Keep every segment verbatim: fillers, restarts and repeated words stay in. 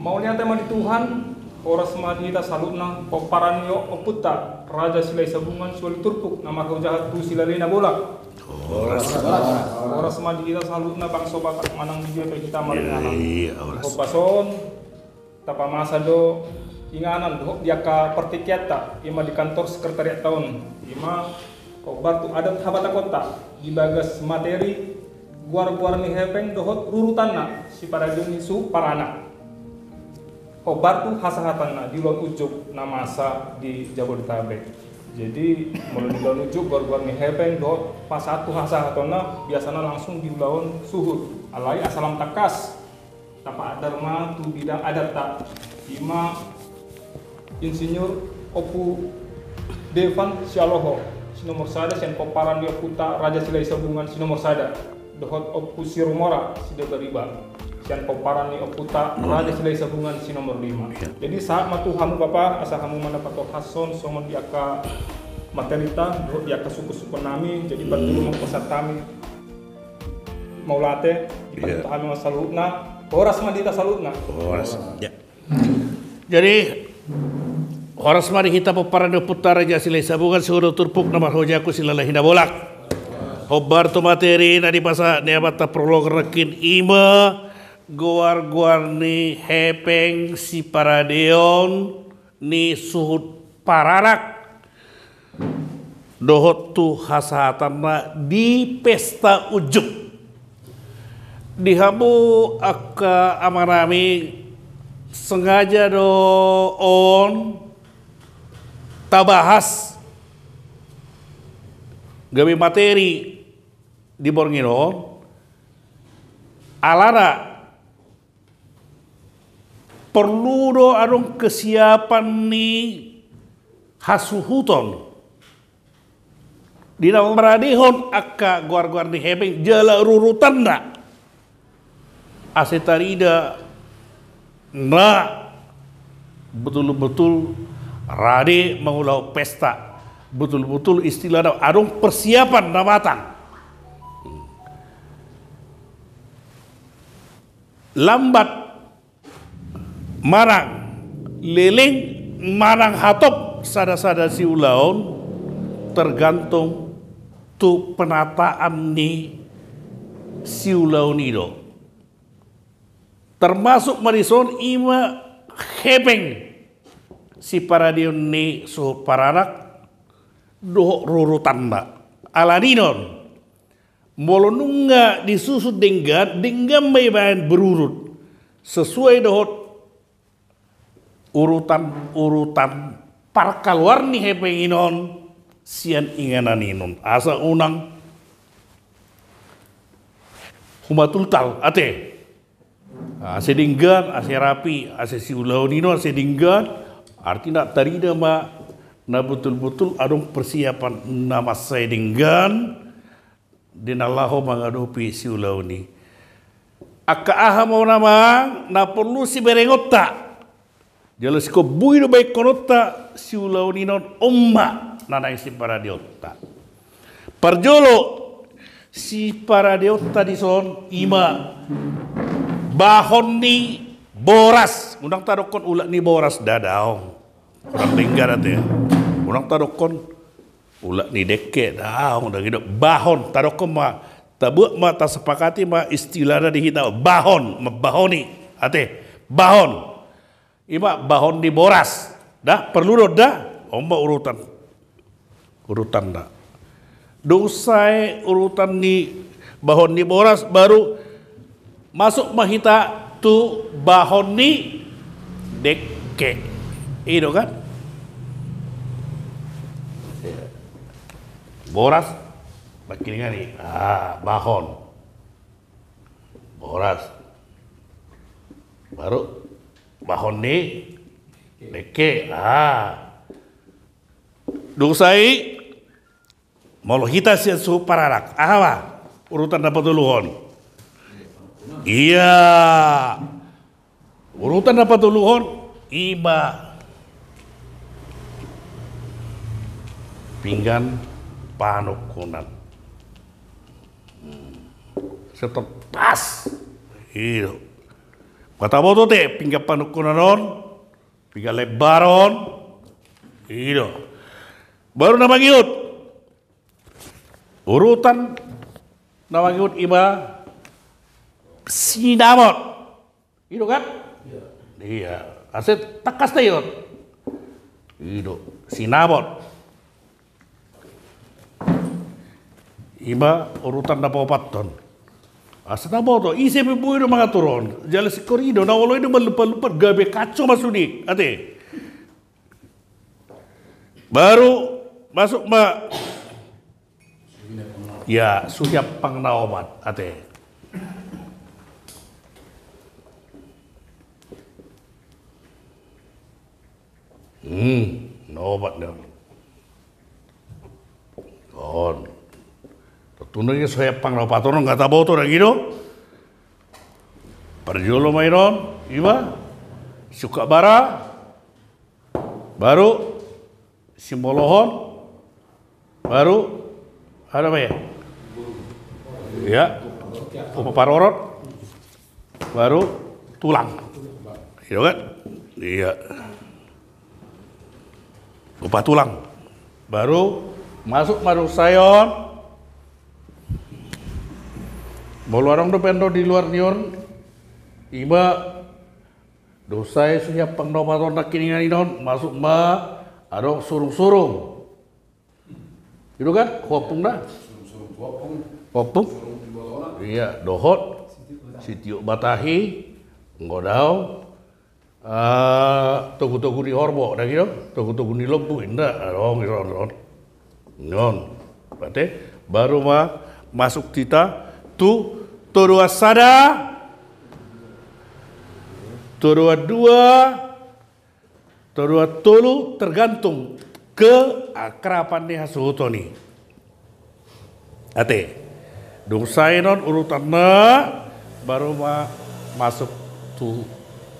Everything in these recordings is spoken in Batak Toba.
Mauliate ma di Tuhan, horas ma di hita saluhutna, pomparan ni ompunta Raja Silahi Sabungan siualu turpuk na marhojahon tu Silalahi Nabolak. Horas. Horas ma di hita saluhutna bangso Batak manang di dia pe hita maringanan. Iya, horas. Hopas on, tapamasa do inganan dohot di angka partingkianta, ima di kantor sekretariatta on, ima hombar tu adat habatakonta di bagas materi, goar-goar ni hepeng dohot rurutanna, siparadion ni suhut paranak. Hombar tu hasahatanna di ulaon unjuk na masa di Jabodetabek. Jadi molo di ulaon unjuk goar-goar ni hepeng dohot pasahat tu hasahatonna biasana langsung di ulaon suhut. Alai asa lam tangkas, tapaandar ma tu bidang adatta, ima Insinyur Ompu Devan Sialoho, si nomor sada sian pomparan ni ompunta Raja Silahi Sabungan si nomor sada, dohot Ompu Sirumora Sidabariba, sian pomparan ni ompunta Raja Silahi Sabungan si nomor lima. Iya. Jadi sahat ma tu hamu Bapa, asa hamu mandapothon songon di angka materita dohot di angka sungkun-sungkunnami. Jadi parjolo ma hupasahat hami mauliate, dipasahat hami ma saluhutna. Horas ma di hita saluhutna. Horas. Ya. Jadi horas ma di hita pomparan ni ompunta Raja Silahi Sabungan siualu turpuk na marhojahon tu Silalahi Nabolak. Hombar tu materi na dipasahat ni amanta prolog nangkin, ima goar-goar ni hepeng siparadion ni suhut paranak dohot tu hasahatanna di pesta unjuk. Di hamu angka amanami, sengaja do on tabahas gabe materi di borngin on, alana porlu do adong kesiapan ni hasuhuton di na maradehon angka goar-goar ni hepeng jala rurutanna, ase tarida na betul-betul rade mangulahon pesta, betul-betul istilahna adong persiapan na matang. Lambat manang leleng manang hatop sada-sada siulaon tergantung tu penataan ni siulaon i do. Termasuk ma dison ima hepeng siparadion ni suhut paranak dohot rurutanna. Alani on, molo nunga disusun denggan, denggan ma ibaen berurut sesuai dohot urutan-urutan parkaluar ni hepeng i on sian inganan i on, asa unang humatultal ate. Ase denggan, ase rapi, ase siulaon i on ase denggan. Artina tarida ma na betul-betul adong persiapan na mansai denggan di na laho mangadopi siulaon i. Angka aha ma on amang na porlu siberengonta jala sikombui do baenkononta siulaon i on, on ma na naeng siparadeonta. Parjolo, siparadeonta dison ima bahon ni boras. Unang tadokkon ulak ni boras, daong. Kurang denggan ate. Unang tadokkon ulak ni dengke, daong, dang i do. Bahon, tadokkon ma, tabuat ma, tasepakati ma istilahna di hita, bahon, mambahoni ate. Bahon. Ima bahon ni boras. Da, porlu do da? On ma urutan. Urutanna. Dung sae urutan ni bahon ni boras, baru masuk ma hita tu bahon ni dengke. I do kan? Boras, mangkilingan i. Ah, bahon. Boras. Baru bahon ni dengke. Ah. Dung sae, molo hita sian suhut paranak, aha ma urutan na patoluhon? Iya. Urutan na patoluhon, ima pinggan panungkunan. Hmm. Setepas. I do. Nga taboto ate pinggan panungkunan on, pinggan lembar on. I do. Baru na mangihut. Urutan na mangihut i ma sinamot. I do kan? Iya. Asa tangkas taihut. I do sinamot. I ma urutan na paopathon. Asa taboto ise pe boi do mangatur on. Jala singkor i do na olo i do malumpat-lumpat gabe kacau ma sude ate. Baru masuk ma. Ya, suhi ampang na opat ate. Hmm, na opat do on. Tontu na i suhi ampang na opat on nga taboto dang i do. Parjolo ma i do on, i ma siungkap bara. Baru simolohon. Baru aha ma i? Ya. Upa parorot. Baru tulang. I do kan? Iya. Upa tulang. Baru masuk ma dung sae on. Molo adong dope on di luar ni on, i ma dung sae suhi ampang na opat on nangkiningan i do on, masuk ma adong surung-surung. I do kan? Ompung da. Ompung. Iya, dohot sitiop batahi, nggodang, ah, togu-togu ni horbo dang i do, togu-togu ni lombu, inda adong i do on. Ate, baru ma masuk hita tu todoan sada, todoan dua, todoan tolu, tergantung keakraban ni hasuhuton i. Ate, dung sae on urutanna, baru ma masuk tu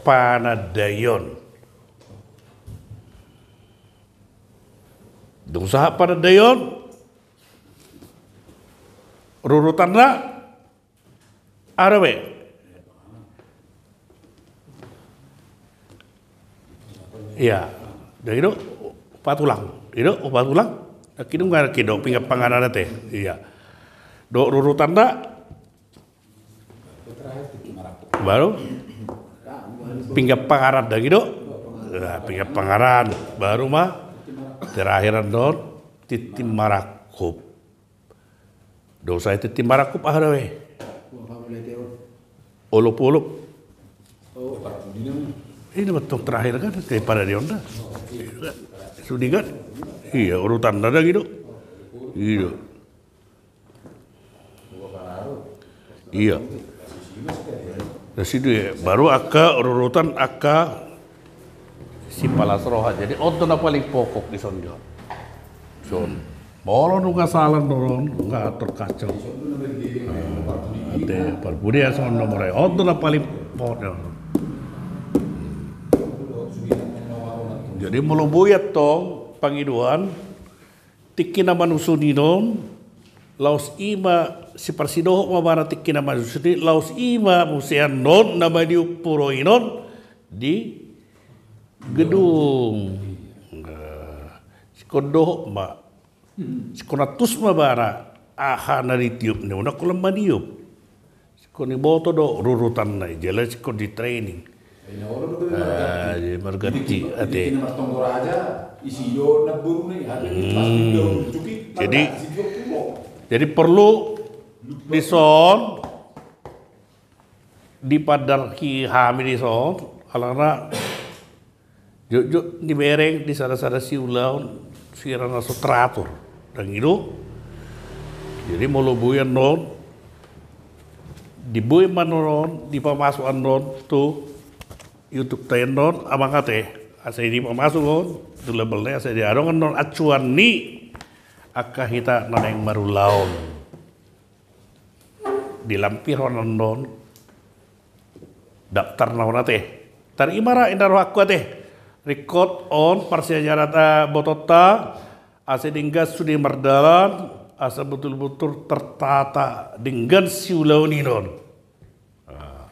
panandaion. Dung sahat panandaion, rurutanna, aha dope? Iya. Dang i do, upa tulang. I do, upa tulang. Nangkiningan, nangkiningan pinggan panganan ate. Iya. Dohot rurutanna. Baru pinggan pangaran dang i do. Nah, pinggan pangaran. Baru ma terakhir annon tintin marangkup. Dung sae tintin marangkup aha dope? Olop-olop. Ini betul terakhir kan, daripada di onda. Sudah kan? Iya, urutanna dang i do. I do. Iya. Di situ ya, baru angka rurutan angka sipalas roha. Jadi on do na paling pokok dison jo. Son. Molo nunga sala on, nunga terkacau. Ate, parpudi ya, son nomor on do na paling pokok jo. Jadi molo boi antong pangidoan, tingki na manusuni on, laos i ma siparsidohot ma bara tingki na manusuni, laos i ma muse annon na maniop puro i on di gedung. Singkon dohot ma, singkon antus ma bara aha na ditiop ni on, na holan maniop. Singkon diboto do rurutanna i, jala singkon di training. Ah, jadi marganti ate. Jadi, jadi perlu dison, dipadarki hami dison, alana jotjot nibereng di sada-sada siulaon sira na so teratur. Dang i do. Jadi molo boi annon, diboi ma annon, dipamasuk annon tu YouTube ta annon, amang ate. Asa i dipamasuk on tu label na i, asa i adong annon acuan ni angka hita na naeng marulaon. Dilampirhon annon daftarna on ate. Tar i ma ra inda rohangku ate. Ringkot on parsiajaranta, botonta, asa denggan sude mardalan, asa botul-botul tertata denggan siulaon i on. Ah.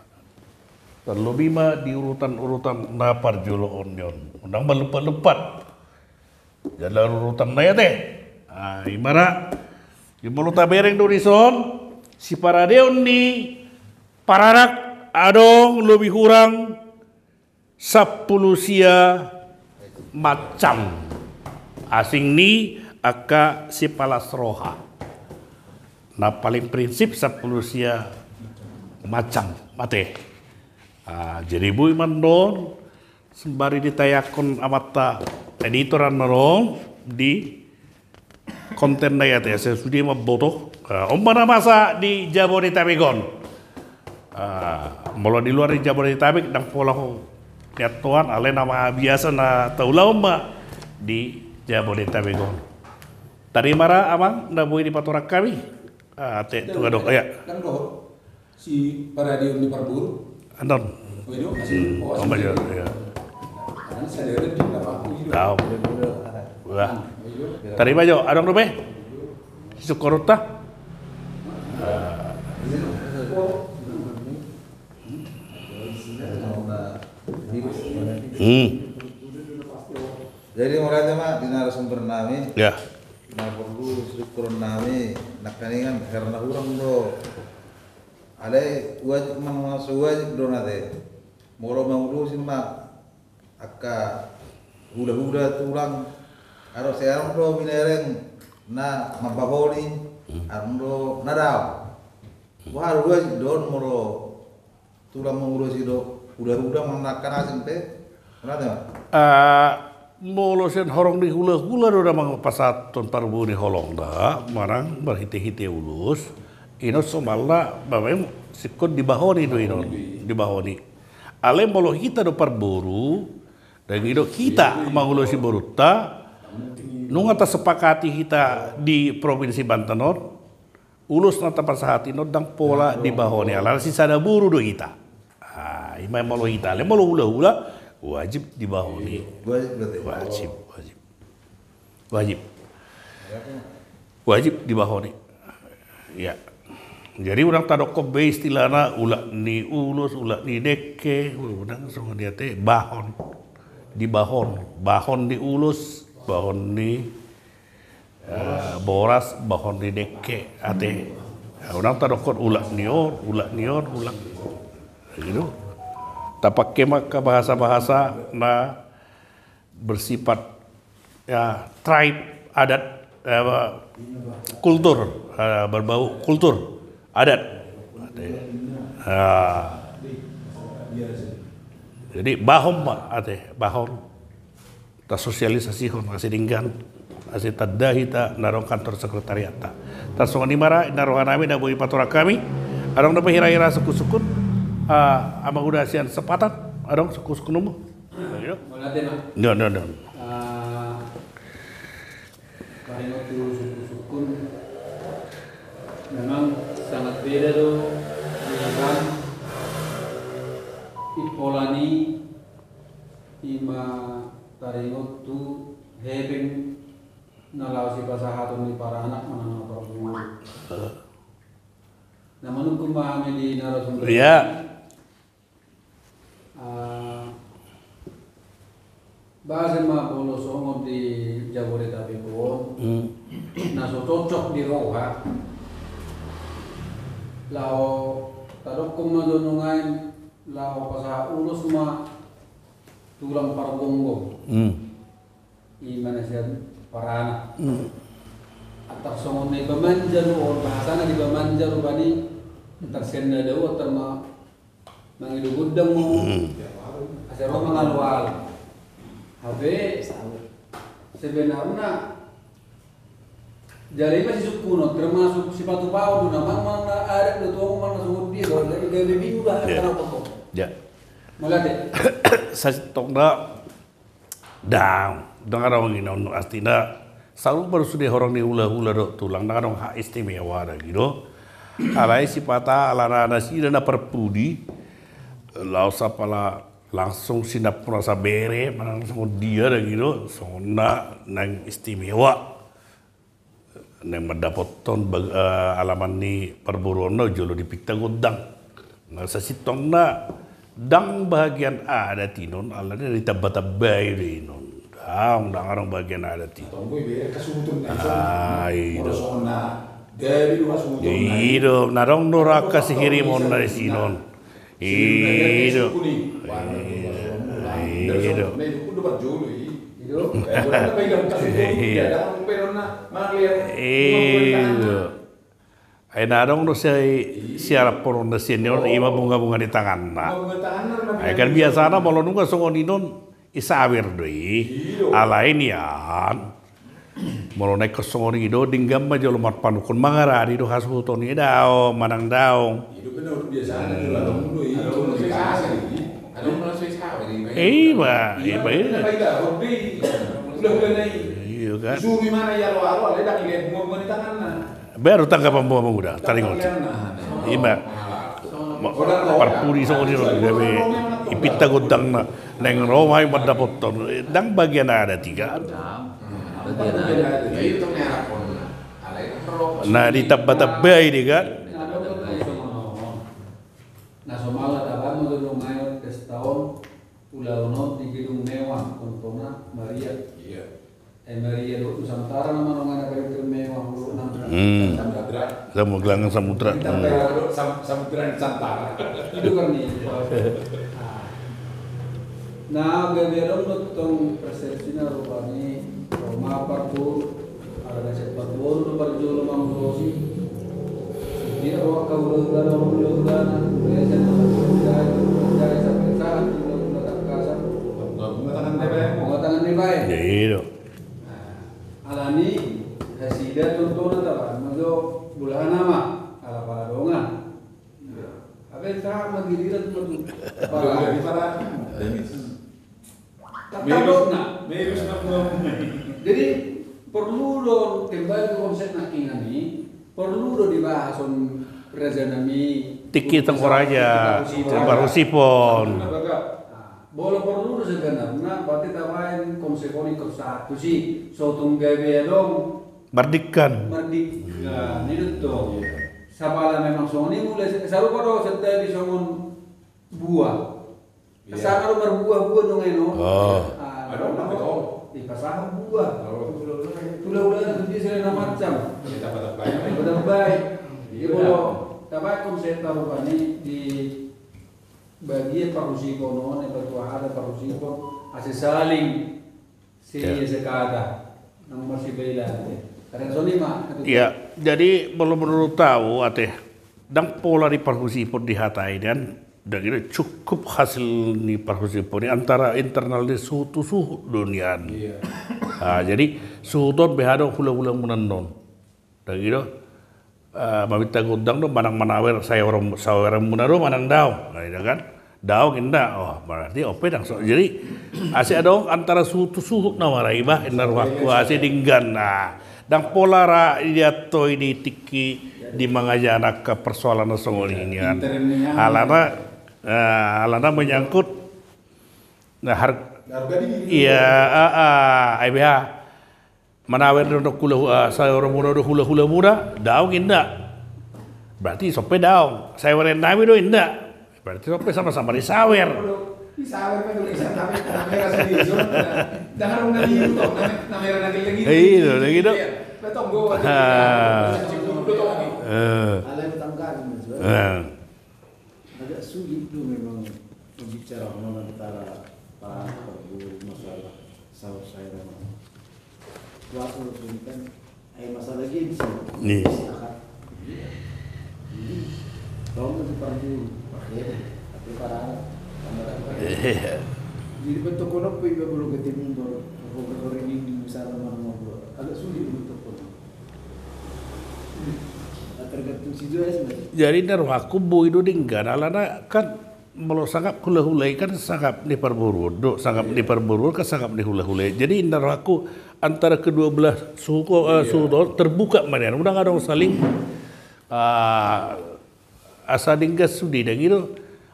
Tarlobi ma di urutan-urutan na parjolo on ni on. Unang malumpat-lumpat. Jala urutan na i ate. Ah, i ma ra. Di molo tabereng do dison, siparadeon ni paranak adong lobi hurang sampulu sia macam. Asing ni angka sipalas roha. Na paling prinsip sampulu sia macam. Ate. Ah, jadi boi mandon sembari ditayangkon amanta editor annon di konten na i ate, asa sude mamboto. Ah, on ma na masa di Jabodetabek on. Ah, molo di luar di Jabodetabek, ndang pola ho nian toan, alai na ma biasa na taulahon ma di Jabodetabek on. Tarima ra amang, na boi dipatorang hami. Ah, ate, tu gadok, ya. Kan dohot si paradeon ni parboru. Anton. Tarima jo, adong dope. Sisungkunonta. Hmm. Jadi mauliate ma di narasumber nami. Ya. Na porlu sisungkunon nami nangkaningan, hera na hurang do. Alai wajib, manang so wajib do na ate. Molo mangulosi ma angka hula-hula tulang, aro sai adong do binereng na mambahoni, adong do na daong. Boha do, wajib do on molo tulang mangulosi do hula-hula manang angka na asing pe? Mauliate ma. Ah, molo sian horong ni hula-hula do na mangpasahathon parbue ni holongna manang marhite-hite ulos, inon somalna, memang singkop dibahoni do inon, dibahoni. Alai molo hita do parboru, dang i do hita mangulosi borunta, nunga tasepakati hita di Provinsi Banten on, ulos na tapasahat i on ndang pola dibahoni, alana sisada boru do hita. Ah, i ma molo hita, alai molo hula-hula, wajib dibahoni. Wajib, berarti. Wajib, wajib. Wajib. Wajib dibahoni. Ya. Jadi unang tadokkon be istilahna ulak ni ulos, ulak ni dengke, unang songon i ate, bahon. Dibahon, bahon ni ulos, bahon ni Eh, boras, bahon ni dengke, ate. Ya, unang tadokkon ulak ni on, ulak ni on, ulak. Gitu. Tapake ma angka bahasa-bahasa na bersifat, ya, tribe, adat, eh, apa, kultur, eh, berbau kultur, adat. Ate. Ya. Jadi, bahon ma, ate, bahon. Tasosialisasihon, ase denggan, ase tanda hita na adong kantor sekretariatta. Tarsongon i ma ra, na roha nami na boi patorang hami, adong dope hira-hira sungkun-sungkun, ah, amang uda sian Sepatan, adong sungkun-sungkunmu? Mauliate ma. Ndo, ndo, ndo. Ah, paling waktu sungkun-sungkun, memang sangat beda do dengan i pola ni i ma taringot tu hepeng na laho sipasahaton ni paranak manang na parboru. Na manungkun ma hami di narasumber. Iya. Ah, boasa ma molo songon di Jabodetabek on, hmm, na so cocok di roha, laho tadokkon ma jo nuaeng laho pasahat ulos ma tulang pargonggom. Hmm. I ma na sian paranak. Hmm. Atap songon na i pamanjaru on, bahasana di pamanjaru bani, antar sian na dao, antar ma mangido gondang ma. Hmm. Asa ro mangalualu. Hape sebenarna jala i ma sisungkunon, termasuk sipatupaon do na manang na adat do tu ahu manang na songon dia do, jadi gabe bingung lah. Iya. Kenapa kok? Ya. Mauliate. Sasintongna, ndang, ndang adong inon, astina saur matua sude horong ni hula-hula dohot tulang, ndang adong hak istimewa da i do. Alai sipata alana nasida na parpudi, laos apala langsung sinampuna sabere manang songon dia da i do, songon na naeng istimewa. Naeng mandapothon bag-, eh, alaman ni parboruonna jolo dipinta gondang. Na sasintongna Ndang bahagian adat inon, alani ditambatambai do inon. Ndang, ndang adong bahagian adat i. Tonggo iba hasuhuton na ison. Ah, i do. Molo songon na gabe do hasuhuton na i. I do, na adong do raka sihirimon na di sinon. I do. I do. I do. I do. Ai na adong do si, siarap porong na sian i on, ima bungabunga ni tanganna. Ai kan biasana molo nunga songon i non, i sawer do i. Alai nian, molo na ingkon songon i do, denggan ma jolo marpanungkun, mangaradi do hasuhuton i, daong manang daong. Ima, ima, ima. Iyo kan. Baru tanggapan bungabunga, taringot. Ima. Parpudi songon i do gabe ipinta gondangna. Naeng ro ma i mandapothon. Ndang bagian adat i kan. Na ditambatambai do i kan. Na somalna tabaen ma do dongan pesta on. Ulaon on di gedung mewah, contohna Maria. Iya. Eh, Maria do Nusantara nama nongan apa itu mewah, ulaon on. Hmm. Samudra. Sama gelangan samudra. Samudra Nusantara. Itu kan nih. Nah, gabe adong do tong persepsina rupani, Roma parboru. Ala na sian parboru do parjolo mangulosi. Sitio do angka hulahulana, hulahulana, hulahulana, hulahulana, sampai sahat hulahula tangkasan. Bunga tangan ni baen. Bunga tangan ni baen. Jadi do. Alani nasida contohna tabaen ma jo bolahan ama, ala pala dongan. Hape sahat ma giliran ma tu. Pala. Jadi perlu do kembali ke konsep nangkiningan i, perlu do dibahas on raja nami. Tingki tonggo raja, tingki parhusipon. Molo perlu do sebenarna, berarti tabaen konsep on ingkon sahat tusi, so tung gabe adong. Mardingkan. Mardingkan, i do tong. Sapala memang songon i mulai sarupa do sentadi songon buah. Iya. Kesana do marbuah-buah nunga i no. Oh. Ah, adong na betul. Dipasahat buah. Hulahula na tudia selain na macam. Iya, tambah-tambah. Tambah-tambah. Iya, molo tabaen konsep taruhani di bagian parhusipon on, i patua ada parhusipon, asa saling seia sekata. Nang masih bela ate. Karena songon i ma. Iya, jadi molo menurut au ate, ndang pola di parhusipon di hata i dan, ndang i do cukup hasil ni parhusipon i antara internal ni suhut tu suhut do nian. Iya. Ah, jadi suhut on beha do hulahula muna non. Ndang i do, eh, maminta gondang do manang manawer, sawer, saweran muna do manang daong. Nah, i do kan. Daong inda. Oh, berarti on pe ndang so. Jadi asa adong antara suhut tu suhut na mara iba, inna rohangku asa denggan. Nah, ndang pola ra diantoi di tingki di mangaja angka persoalan na songon i nian. Alana, eh, alana menyangkut, nah, har-, iya, ah, ah, ai beha. Manawer do hula, ah, saweran muna do hulahula muna, daong inda. Berarti on pe daong. Saweran nami do inda. Berarti on pe sama-sama disawer. Iya, lagi do. Ah. Eh. Agak sulit do memang berbicara antara para parboru masalah saur sair. Waktu itu kan, eh, masalah gengsi. Iya. Jadi, tong itu parboru, pakai, tapi para anak, sama-sama. Iya. Jadi bentuk kono pe iba belum ketemu baru, baru ini misalnya mana mau, agak sulit bentuk kono. Jadi na rohangku boi do denggan alana kan molo sangap hulahula i kan sangap ni parboruon do, sangap ni parboruon kan sangap ni hulahula i. Jadi na rohangku antara kedua belah suku, eh, suku terbuka ma nian, unang adong saling, ah, asa denggan sude, ndang i do.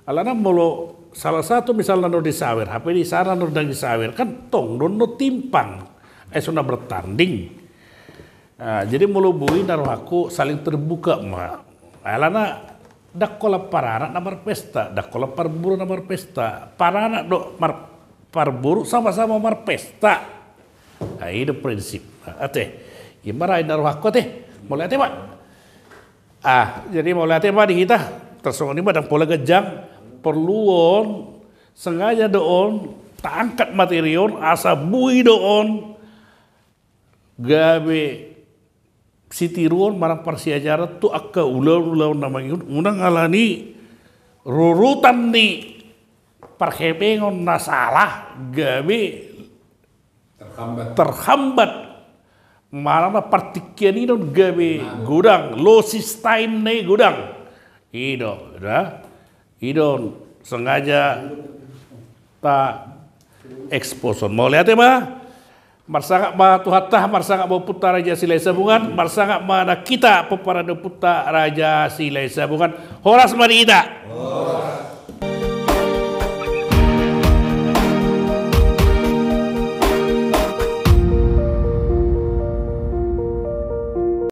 Alana molo salah satu misalna do disawer, hape di sana do ndang disawer, kan tong do on timpang. Ai so na bertanding. Ah, jadi molo boi na rohangku saling terbuka ma. Alana Ndang holan paranak na marpesta, ndang holan parboru na marpesta. Paranak dohot mar-, parboru sama-sama marpesta. Nah, i do prinsip. Ate, i ma ra i na rohangku ate. Mauliate ma. Ah, jadi mauliate ma di hita. Tarsongon i ma, ndang pola ganjang. Porlu on, sengaja do on taangkat materi on, asa boi do on gabe sitiruon manang parsiajaran tu angka ulaon-ulaon na mangihut, unang alani rurutan ni parhepengon na sala gabe terhambat. Terhambat. Manang na partingkian i do on gabe godang, losing time na i godang. I do, da. I do on sengaja taekspos on. Mauliate ma. Marsangap ma Tuhanta, marsangap ma Ompunta Raja Silahisabungan, marsangap ma nang hita pomparan ni Ompunta Raja Silahisabungan. Horas ma di hita.